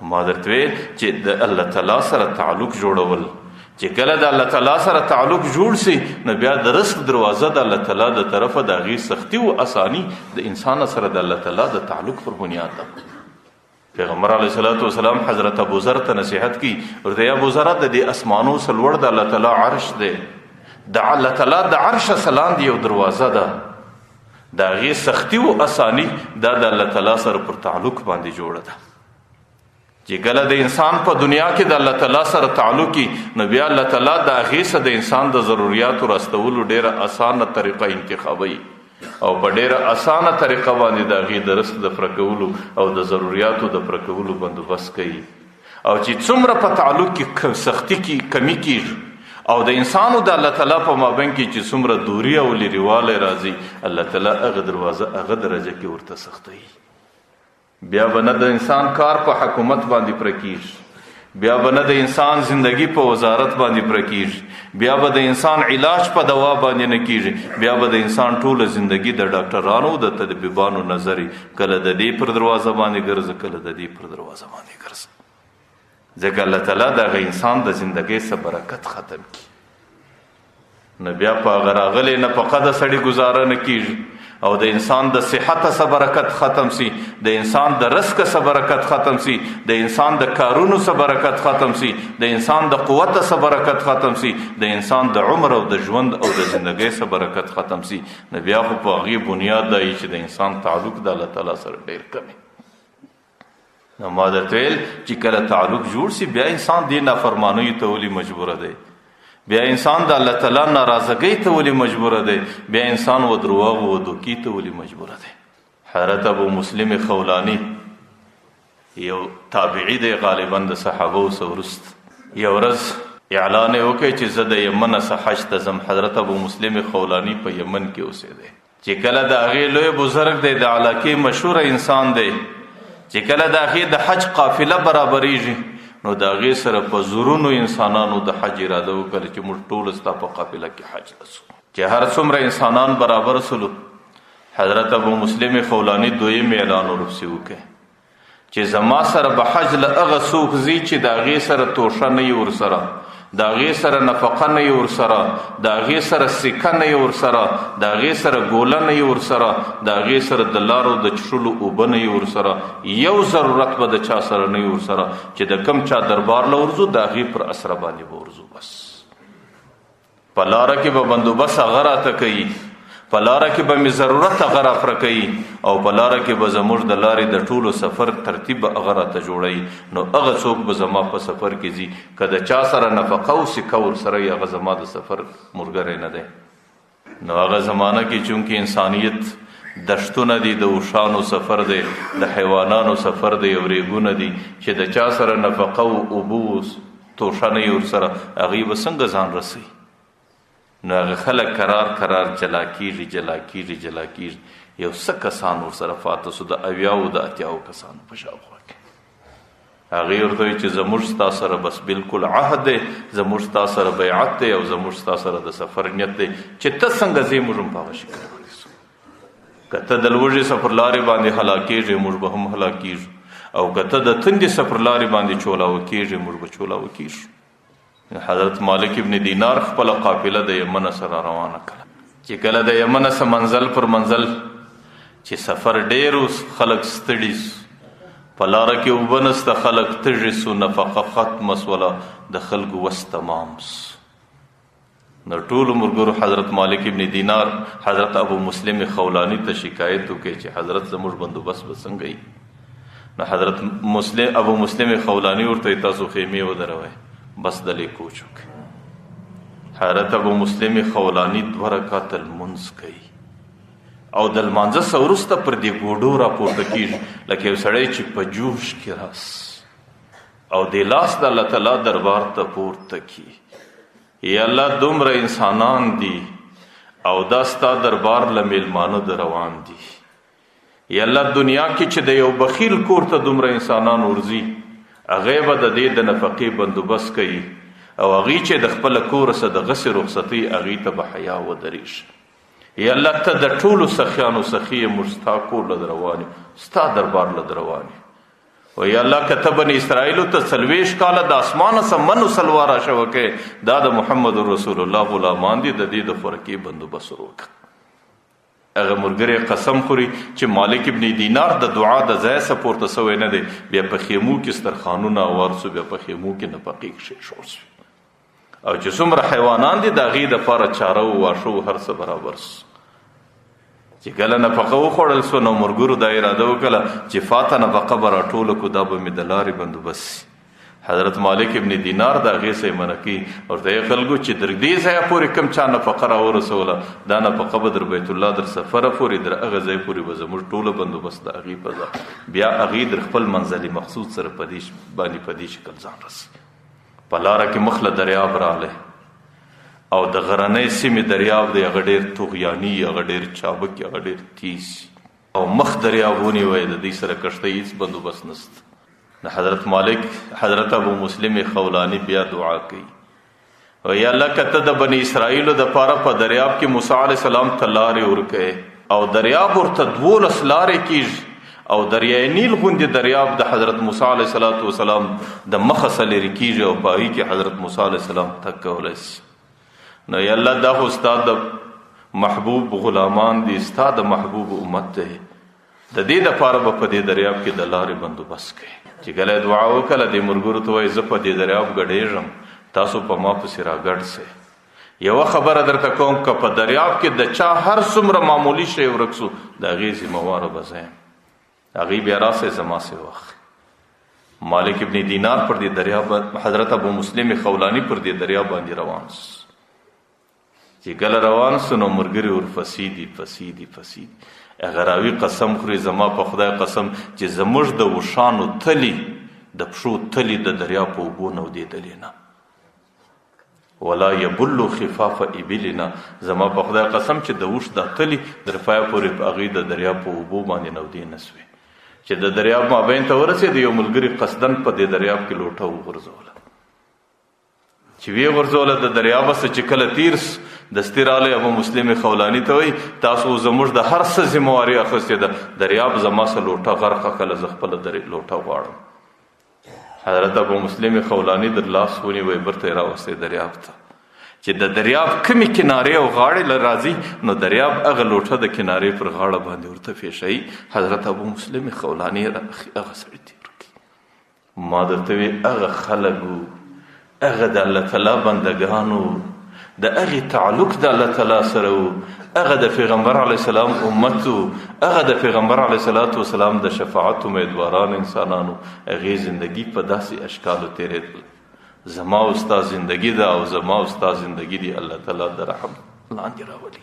ما درته ویل چې د الله تعالی سره تعلق جوړول، چې کله د الله تعالی سره تعلق جوړ سي نو بیا د رزق دروازه د الله تعالی د طرفه د هغې سختي او اساني د انسان سره د الله تعالی د تعلق پر بنیاد ده. پیغمبر علیه الصلاة والسلام حضرت ابوذر ته نصیحت کوي، ورته یا ابوذر د دې اسمانو څخه لوړ د الله تعالی عرش دی، د الله تعالی د عرش څخه لاندې یو دروازه ده، د هغې سختي او اساني دا د الله تعالی سره پر تعلق باندې جوړه ده. چې کله د انسان په دنیا کې د الله تعالی سره تعلق وي نو بیا الله تعالی د هغې څخه د انسان د ضروریاتو راستولو ډېره اسانه طریقه انتخابوي او په ډېره اسانه طریقه باندې د هغې د رزق د پوره کولو او د ضروریاتو د پوره کولو بندوبست کوي. او چې څومره په تعلق کې سختي کې کمی کېږي او د انسان او د الله تعالی په مابین کې چې څومره دوری او لرېوالی راځي، الله تعالی هغه دروازه هغه درجه کې ورته سختوي. بیا به نه د انسان کار په حکومت باندې پوره کېږي، بیا به نه د انسان زندگی په وزارت باندې پوره کېږي، بیا به د انسان علاج په دوا باندې نه کېږي، بیا به د انسان ټوله زندگی د ډاکټرانو او د طبیبانو نظر کله د دې پر دروازه باندې ګرځه، کله د دې پر دروازه باندې ګرځه، ځکه الله تعالی دغه انسان د زندګۍ څخه برکت ختم کړي. نو بیا په هغه راغلې نفقه د سړي ګزاره نه کېږي او د انسان د صحت څخه برکت ختم سي، د انسان د رزق څخه برکت ختم سي، د انسان د کارونو څخه برکت ختم سي، د انسان د قوت څخه برکت ختم سي، د انسان د عمر او د ژوند او د زندګۍ څخه برکت ختم سي. نو بیا خو په هغې بنیاد دی چې د انسان تعلق د الله تعالی سره ډېر کم وي. نو ما درته ویل چې کله تعلق جوړ سي بیا انسان دې نافرمانیو ته ولې مجبوره دی، بیا انسان د الله تعالی ناراضګۍ ته ولې مجبوره دی، بیا انسان و درواغو و دوکې ته ولې مجبوره دی. حضرت ابو مسلم خولانی یو تابعي دی، غالبا د صحابو څخه وروسته، یو ورځ اعلان یې وکړ چې زه د یمن څخه حج ته ځم. حضرت ابو مسلم خولانی په یمن کې اوسېدی. چې کله د هغې لوی بزرګ دی، د علاقې مشهور انسان دی، چې کله د هغې د حج قافله برابرېږي نو د هغې سره په زرونو انسانانو د حج اراده وکړه چې موږ ټول ستا په قافله کې حج له ځو. چې هر څومره انسانان برابر سولو، حضرت ابو مسلم خولانی دویم اعلان ورپسې وکړ چې زما سره به حج له هغه څوک ځي چې د هغې سره توښه نه وي ورسره، د هغې سره نفقه نه وي ورسره، د هغې سره سکه نه وي ورسره، د هغې سره ګوله نه وي ورسره، د هغې سره د لارو د چښلو اوبه نه وي ورسره، یو ضرورت به د چا سره نه وي ورسره چې د کم چا دربار له ورځو د هغې پر اسره باندې به ورځو. بس په لاره کې به بندوبست هغه راته کوي، په لاره کې به مې ضرورت هغه راپوره کوي، او په لاره کې به زموږ د لارې د ټولو سفر ترتیب به هغه راته جوړوي. نو هغه څوک به زما په سفر کې ځي، که د چا سره نفقه او سکه ورسره وي هغه زما د سفر ملګری نه دی. نو هغه زمانه کې چونکې انسانیت دشتونه دي، د اوښانو سفر دی، د حیوانانو سفر دی، او ریګونه دي، چې د چا سره نفقه او اوبه توښه نه وي ورسره، هغوی به څنګه ځان رسوي؟ نو هغه خلک کرار کرار جلا کېږي، جلا کېږي، جلا کېږي. یو څه کسان ورسره پاتې سو، د اویاو د اتیاو کسانو په شاوخوا کې. هغې ورته وایي چې زموږ ستا سره بس بالکل عهد دی، زموږ ستا سره بیعت دی، او زموږ ستا سره د سفر نیت دی چې ته څنګه ځې موږ هم په هغه شکل باندې ځو. که ته د لوږې څخه پر لارې باندې هلاکېږې موږ به هم هلاکېږو، او که ته د تندې څخه پر لارې باندې چولاوه کېږې موږ به چولاوه کېږو. حضرت مالک ابن دینار خپله قافله د یمن سره روانه کړه. چې کله د یمن څخه منزل پر منزل چې سفر ډېر و، خلک ستړي سو، په لاره کې اوبه نسته، خلک تږي سو، نفقه ختمه سوله، د خلکو وس تمام سو. نو ټولو ملګرو حضرت مالک ابن دینار حضرت ابو مسلم خولانی ته شکایت وکړ چې حضرت زموږ بندوبست به څنګه وي؟ نو حضرت مسلم ابو مسلم خولانی ورته تاسو خیمې ودروئ، بس د لې کوچ وکړئ. حضرت ابو مسلم خولانی دوه رکعته لمونځ کوي او د لمانځه څخه وروسته پر دې ګوډو راپورته کېږي لکه یو سړی چې په جوش کې راس او د لاس د الله تعالی دربار ته پورته کړي، یا الله دومره انسانان دي او دا ستا دربار له میلمانه د روان دي، یا الله دنیا کې چې د یو بخیل کور ته دومره انسانان ورځي هغې به د دې د نفقې بندوبست کوي، او هغې چې د خپل کور څخه د غسې رخصتۍ هغې ته به حیا ودرېږي. یا الله ته د ټولو سخیانو سخي یې، موږ ستا کور له روان یو، ستا دربار له روان یو. وی الله کته بنی اسرائیل ته 40 کاله د اسمانه سمنو سلوار راشه وکي، دا د محمد رسول الله غلامان دي، د دې د خورکې بندوبست وکړه. هغه مرګري قسم خوري چې مالک ابن دینار د دعا د ځای څخه پورته سوی نه دی، بیا په خیمو کې سترخانونه ورسو، بیا په خیمو کې نفقې کښې شور سو، او چې څومره حیوانان دي د هغې دپاره چاره او واښه او هر څه برابر سو. چې کله نفقه وخوړل سو نو مرګرو دا اراده وکړه چې فاته نفقه به راټوله کړو، دا به مې د لارې بندوبست سي. حضرت مالک ابن دینار د هغې څخه یې منع کوي، ورته یې خلکو چې در دې ځایه پورې کوم چا نفقه راورسوله، دا نفقه به در بیت الله در سفره پورې در هغه ځای پورې به زموږ ټوله بندوبست د هغې په ځای، بیا هغې در خپل منزل مقصود سره په دې باندې په دې شکل ځان رسي. په لاره کې مخ له دریاب راغلی او د غرنۍ سیمې دریاب دی، هغه ډېر طغیاني، هغه ډېر چابک، هغه ډېر تیز، او مخ دریاب ونیوی، د دوی سره کښتۍ هېڅ بندوبست نشته. د حضرت مالک حضرت ابو مسلم خولانی بیا دعا کوي، او یا الله که ته د بنی اسرائیلو دپاره په دریاب کې موسی علیه السلام ته لارې ورکوې او دریاب ورته 12 لارې کېږي، او دریای نیل غوندې دریاب د حضرت موسی علیه السلام د مخه څخه لرې کېږي او په هغې کې حضرت موسی علیه السلام تګ کولی شي. نو یا الله دا خو ستا د محبوب غلامان دي، ستا د محبوب امت دی، د دې دپاره به په دې دریاب کې د لارې بندوبست کوي. چې کله یې دعا وکړه دې ملګرو ته وایي زه په دې دریاب ګډېږم، تاسو په ما پسې راګډ سئ. یوه خبره درته کوم، که په دریاب کې د چا هر څومره معمولي شی ورک سو، د هغې ذمه واره به زه یم، هغې بیا راسئ زما سې واخلي. مالک ابن دینار پر دې دریاب، حضرت ابو مسلم خولانی پر دې دریاب باندې روان سو. چې کله روان سو نو مرګري ورپسې دي پسې دي پسې دي. هغه راوي قسم خوري، زما په خدای قسم چې زموږ د اوښانو تلي، د پښو تلي د دریاب په اوبو نه ودېدلې نه، ولا یبل خفاف ابلنا، زما په خدای قسم چې د اوښ دا تلي در پایه پورې په هغې د دریاب په اوبو باندې نودې نه سوې. چې د دریاب مابین ته ورسېد، یو ملګري قصداً په دې دریاب کې لوټه وغورځوله. چې ویې غورځوله د دریابه څخه چې کله تېر سو، دستي راغلی ابو مسلم خولاني ته وایي تاسو زموږ د هر څه ذمه واري اخیستې ده، دریاب زما څخه لوټه غرقه کړه، زه خپله لوټه غواړم. حضرت ابو مسلم خولاني در لاس ونیوی، بیرته یې راوستی دریاب ته. چې د دریاب کمې کنارې او غاړې له راځي نو دریاب هغه لوټه د کنارې پر غاړه باندې ورته پېښوي. حضرت ابو مسلم خولاني هغه سړي تېر کړي. ما درته وی هغه خلک وو، هغه د الله تعالی بندګان وو، د هغې تعلق د الله تعالی سره وو، هغه د پیغمبر علیه السلام امت وو، هغه د پیغمبر علیه الصلاة والسلام د شفاعت امیدواران انسانانو. هغې زندګي په داسې اشکالو تېرېدل. زما او ستا زندګي ده او زما او ستا زندګي دي الله تعالی د رحم لاندې راولي.